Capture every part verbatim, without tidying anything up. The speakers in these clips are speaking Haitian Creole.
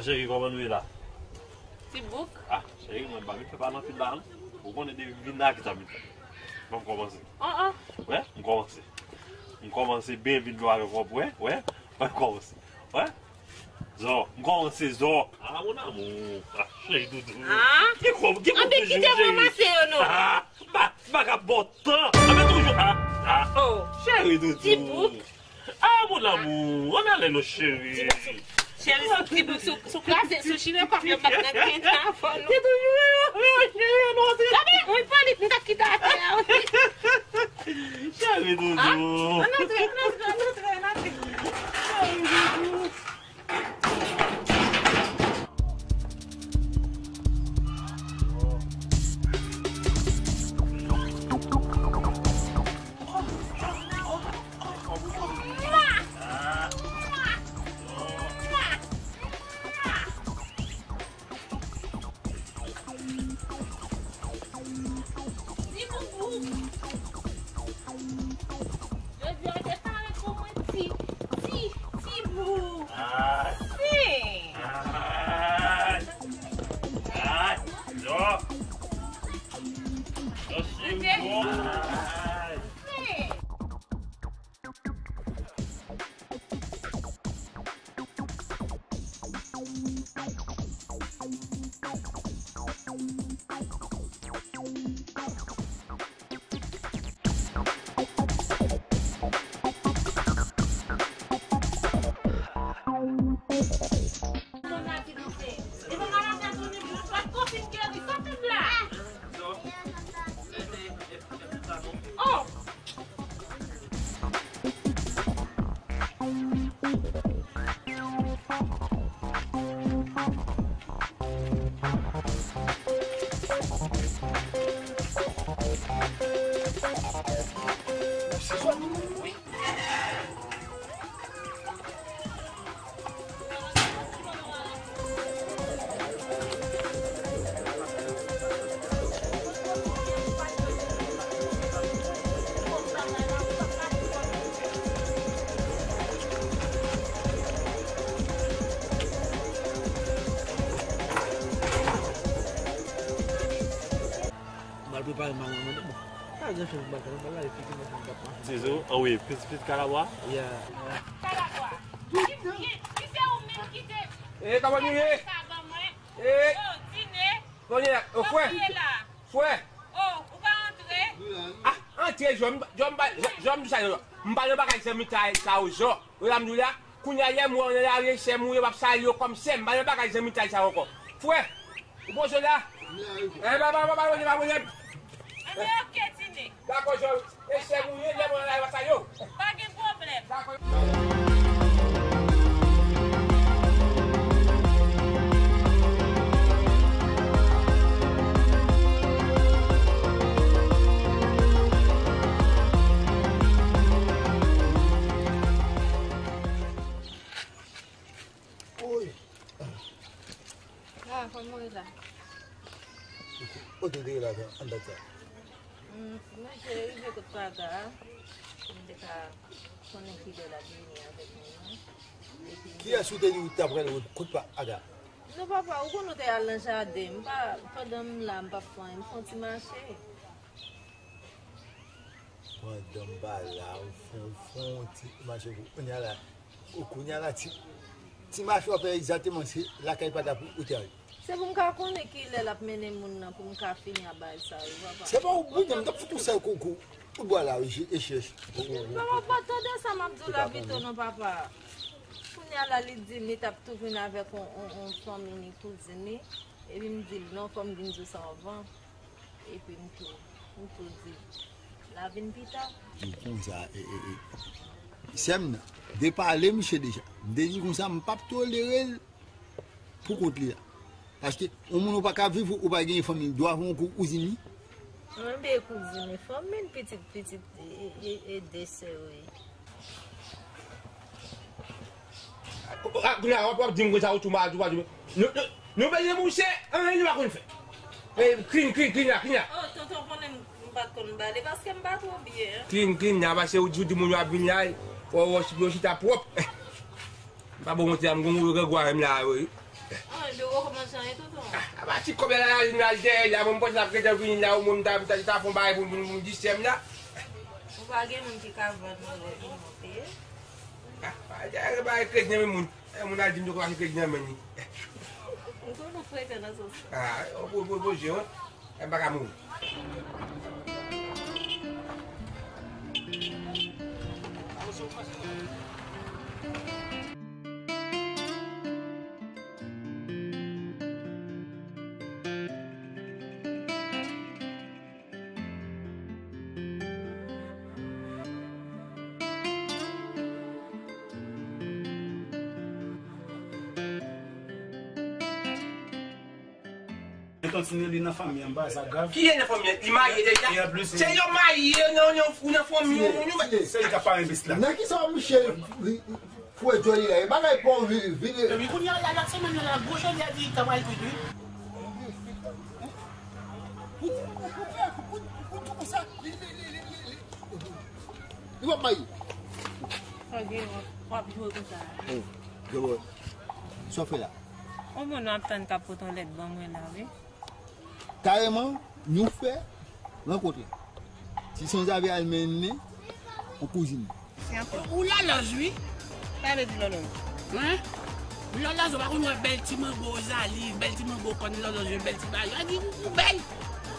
Cheri, kòman nou ye la? Ti bouk. Ah, cheri, mwen pa vin fè pale anpil la, non. Ou konnen depi m vin la, ki sa m vin fè? Bon, m kòmanse. An, an. Wè, m kòmanse. M kòmanse byen vin dlo avèk wòb, wè, wè, wè, m kòmanse. Wè? Zò, m kòmanse zò. Ah, mon amour. Ah, cheri doudou. Ah. Ki kòb, ki kòb. Anben, kite m ranmase yo, non. Ah, m pa, m pa ka ba w tan. Anben, toujou. Ah, ah. Oh. Cheri doudou. Ti bouk. Ah, mon amour, ann ale non, cheri. Cheri, sou ti bouk, sou, sou kraze, sou chire kòk yo, m ap nan grenn avè w. Gade, wi, polit, m t ap kite atè a, wi. Cheri doudou. Ah, ann antre, ann antre, ann antre, ann antre. Cheri doudou. Jodi a te parèt pou mwen ti, ti, ti bouk. Ay. Si. Ay. Ay. Yo. Yo, si. Ok. Ay. Si. Oh! M al prepare m al nan mande, bon. Pa gen chans m al fè, m al lave figi m, m ap mache. Zezou, ah wi, pitit, pitit Kalabwa. Yeah. Kalabwa. Ki, ki, ki se ou menm ki te... Eh, kòman nou ye? Sa ban mwen. Eh. Yo, Tine. Kounye a, oh, frè. Kòman ye la? Frè. Oh, ou pa antre? Ah, antre, Jò, m, Jò, m pa, Jò, m di sa, Jò. M pa nan bagay zanmitay sa yo, Jò. Ou la m di w la, kounye a, lè m wè w nan lari, sè m ou ye, w ap salye yo kòm sè m. M pa nan bagay zanmitay sa yo ankò. Frè, ou poze w la? M la, wi, frè. Eh, pa, pa, pa, pa, pa, pa, pa. Anben, ok, Tine. Dakò, Jò. E sè m ou ye, lè m wè w nan lari, w ap salye yo. Pa gen pwoblèm. Dakò. Oy. Ah, fò m mouri la. Kote w te ye la, anndan sa? Hmm, mwen te rive kot Paga a, pou m te ka konnen kilè l ap vini avèk moun nan. Epi m... Kiyès ou te di ou t ap rele kot Paga? Non, papa, ou konn ou te al nan jaden. M pa, pandan m la, m p ap fè anyen, m fè yon ti mache. Pandan m pa la, ou fè, ou fè yon ti mache pou kounye a la. Ou kounye a la, ti, ti mache w ap fè egzakteman, se lakay Paga pou ou te ale. Se pou m ka konnen kilè l ap mennen moun nan, pou m ka fini a bagay sa yo, papa. Se pa ou, mwen menm, m t ap fout ou sèl kou, kou, kout bwa la, wi, e chèch. Papa, pa tande sa m ap di w la pito non, papa. Kounye a la, li di m li t ap tou vin avèk on, on, on fanmi ni kouzin li. Epi m di l non, fò m vin di w sa anvan. Epi m tou, m tou di l, l a vin pita. Di w konsa, e, e, e, sè m nan, de pale misye deja. M te di konsa, m p ap tolere l pou kont li a. Paske, yon moun ou pa ka viv, ou pa genyen fanmi, dwa yon kou kouzin li. Mwen byen kouzin li, fanmi l, pitit, pitit, e, e, e, e de sè yo ye. Ah, kounye a, w ap, w ap di m konsa, ou tou mal, tou mal, tou mal. Nou, nou, nou bezwen mouche, anyen nou pa konn fè. E, clean, clean, clean la, clean la. Oh, tonton, konnen m, m pa t konn bale, paske m pa twò byen. Clean, clean la, paske ou di, ou di moun yo ap vin la, ou, ou, yo chita pwòp. M pa bon monte la, m gon move grangwa menm la, wi. Yo rekòmanse anyen, tonton. A pa ti kòb la, la, la, dèyè la, mwen, m panse l ap gentan vini la, ou mwen, m ta, m ta, ta fè yon bagay pou, pou, pou m distrè m la. Ou pa gen moun ki ka vann nan lòt moun peye? A, pa gen bagay kredi nan men moun. E, moun al di m yo kòmanse kredi nan men li. Ou konn nou frekan nan sans sa. A, o, o, o, o, je, wi. E, m pa ka mouri. Tonton Nelly nan fanmi an, ba sa grav. Ki ye nan fanmi an? Li marye deja? E an plis, se yo marye nan, nan, nan fanmi an. Se li k ap pare enbesil la. Nan ki sa Michel fwe djòl li la? E bagay pa w vin, vin. Epi kounye a la, lòt semèn nan, la gwo jodi a di tan pral kwit, wi. Li p ap mayi. Ok, w ap, w ap jwe konsa. Oh, je vois. Sa w fè la? On moun w ap tann k ap pote yon lèt ban mwen la, wi. Kareman, nou fè rankontre. Ti Sanzave al mennen yon kouzin. Ou lòlòj, wi. Sa vle di lòlòj? Hein? Lòlòj, ou pa konn wè bèl ti mango Zali, bèl ti mango kòn lòlòj, bèl ti bagay. Yo di, ou, ou bèl.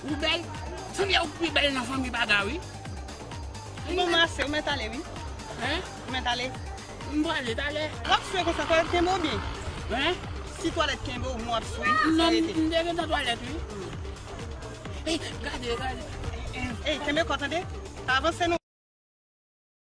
Ou bèl. Sanble ou pi bèl nan fanmi Baga, wi. Bon, m ase, ou mèt ale, wi. Hein? Ou mèt ale. M prale talè. W ap swe konsa, twalèt kenbe w byen? Hein? Si twalèt kenbe w, m w ap swe, sa rete. Non, m te gentan twalèt, wi. Ey, gade, gade. Ey, kenbe kò, tande? Avanse non.